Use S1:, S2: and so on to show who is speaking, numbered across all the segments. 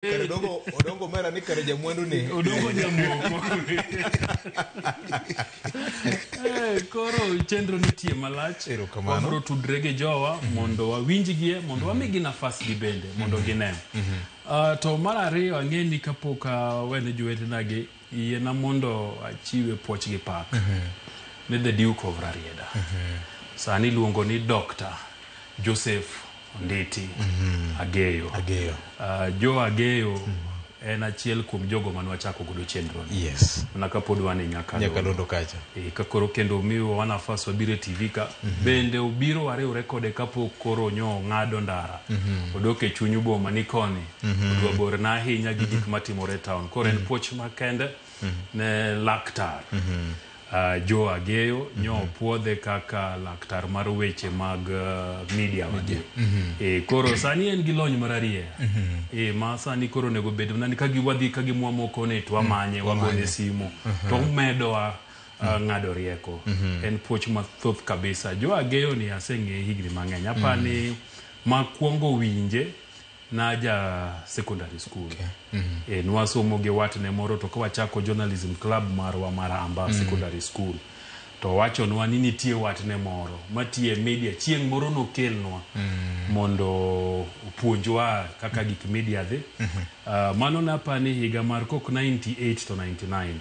S1: Kare odongo odongo mera ni kare jamwandu ni.
S2: Odongo jamoko. Koro chenro nitie malach.
S1: Erokamano.
S2: Wabro tudre gi jowa mondo wawinjgie, mondo wamigi nafas gi bende mondo gine. To mar ariyo ang'e ni kapok awene jowetena gi yiena mondo achiwe puoch gi pak ne the Duke of Rarieda. Sani iluongo ni Dr. Joseph Onditi Ageyo.
S1: Ageyo.
S2: Joe Ageyo en achiel kuom jogo mane wachako godo chenro ni. Mana kapod wan e Nyakalondo.
S1: Nyakalondo kacha.
S2: Ka koro kendo omiwa nafas wabiro e TV ka. Bende obiro wariwre kode kapok koro nyo ng'ado ndara. Odok e chuny boma ni koni. Odwa borna ahinya gi gik matimore e town. Koro en puoch makende ne laktar. Joe Ageyo nyo opuodhe kaka laktar mar weche mag media wagi. Koro sani en gi lony mararieya. Ma sani koro onego bed mana ni ka wadhi ka gimwamo koni to wamanye, wagone simu. To omedowa ng'ado rieko. En puoch mathoth kabisa. Joe Ageyo ni aseng'eye higni mang'eny. Apani makwongo winje naja secondary school. Nwasomo gi watne moro to kawachako journalism club marwa mar Amba secondary school to wachonwa ni nitie watne moro matiyo e media chieng' moro nokelnwa mondo opuonjwa kaka gik media dhi. Mano napani higa mar kok 98 to 99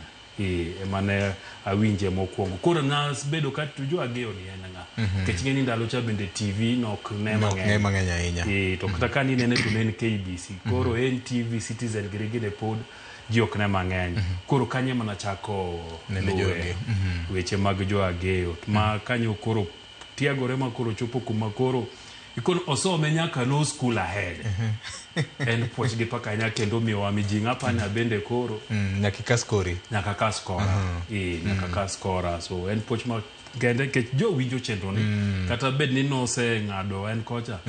S2: emane awinje mokwongo. Koro nabedo ka to Joe Ageyo ni en ng'a? Nikech ing'e ni ndalo cha bende TV nok ne
S1: Nok ne mang'eny ahinya.
S2: To kata ka ninene to ne en KBC. Koro NTV, Citizen giri gine pod ji ok ne mang'eny. Koro kanyo ema nachako
S1: Nene Joe
S2: luwe
S1: Ageyo.
S2: weche mag Joe Ageyo. Ma kanyo koro tiegore ma koro chopo kuma koro ikon osome nyaka no school ahead. En puoch gi paka ahinya kendo miyowa mijing'o. Apani abende koro
S1: Nyaka ikas kori.
S2: Nyaka kas kora. Nyaka kas kora. So en puoch ma kende nikech jo winjo chenro ni. Kata bed ni noseng'ado en kocha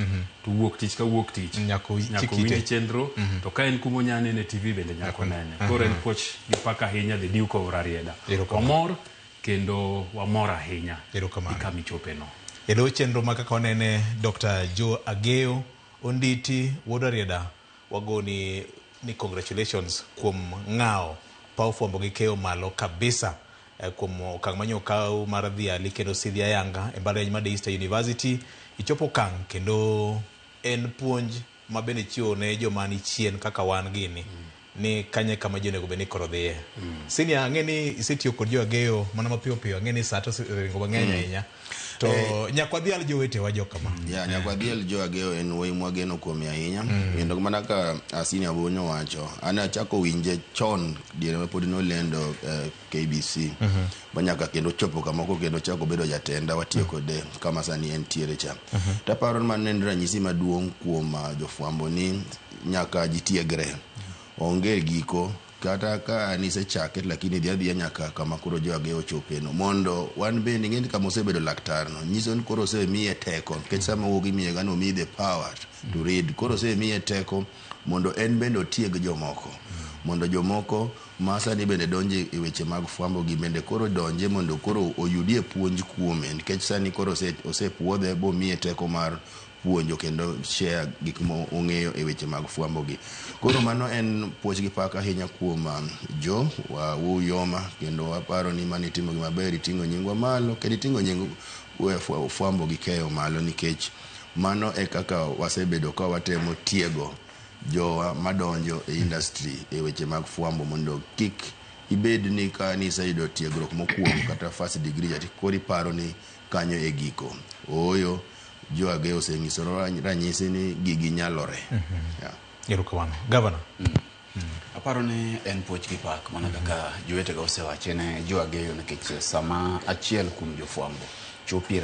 S2: to wuok tich ka wuok tich.
S1: Nyaka
S2: Nyaka
S1: chik ite.
S2: owinj chenro to ka en kuma onya nene TV bende nyaka onene. Koro en puoch gi paka ahinya the Duke of Rarieda.
S1: Erokamano.
S2: Wamor kendo wamor ahinya
S1: Erokamano.
S2: gi kama ichope no.
S1: E lo chenro ma kaka wanene Dr. Joe Ageyo Onditi wuod Rarieda wagoni ni congratulations kuom ng'awo paw fwambo gi keyo malo kabisa kuom okang' manyo okaw mar dhiali kendo sidhi ayanga e mbalariany mar Daystar University. Ichopo okang' kendo en puonj ma bende chiwo ne joma ni chien kaka wan gini ni kanye kama ji onego bed ni koro dhiye. Senior, ang'e ni isetiyo kod Joe Ageyo mana mapiyo piyo, ang'e ni saa to oseringo mang'eny ahinya. To nyaka wadhial jowetewa jo kama.
S3: Ya, nyaka wadhial Joe Ageyo en wuoyi mwageno kuome ahinya. Kendo mana ka Senior Bonyo wacho, an achako winje chon diere ma pod nolendo KBC. Ma nyaka kendo chopo kamoko kendo chako bedo jatenda watiyo kode kama sani entiere cha. Taparo ni mano en ranyisi maduong' kuom jofwambo ni nyaka jitiegre. Onge giko kata ka nisechake lakini dhi adhiya nyaka kama koro Joe Ageyo ochopeno mondo wan bende ing'e ni kama osebedo laktar no nyiso ni koro osemiye teko nikech sama owuok imiye ga ni omiyi the power to read koro osemiye teko mondo en bende otieg jomoko mondo jomoko ma sani bende donje e weche mag fwambo gi bende koro donje mondo koro oyudie puonj kuome nikech sani koro osepuodhe bomiye teko mar puonjo kendo share gik ma ong'eyo e weche mag fwambo gi. Koro mano en puoch gi pak ahinya kuom Jo Uyoma kendo waparo ni mano itimo gima ber, iting'o nyingwa malo kendo iting'o nying fwambo gi keyo malo nikech mano e kaka wasebedo ka watemo tiego jowa madonjo e industry e weche mag fwambo mondo kik ibed ni ka niseyudo tiegruok mokwongo kata first degree ati koro iparo ni kanyo e giko. Ooyo, Joe Ageyo osenyiso ranyisi ni gigi nyalore.
S1: Erokamano. Governor.
S4: Aparo ni en puoch gi pak mana kaka jowetega osewache ne Joe Ageyo nikech sama achiel kuom jofwambo chopie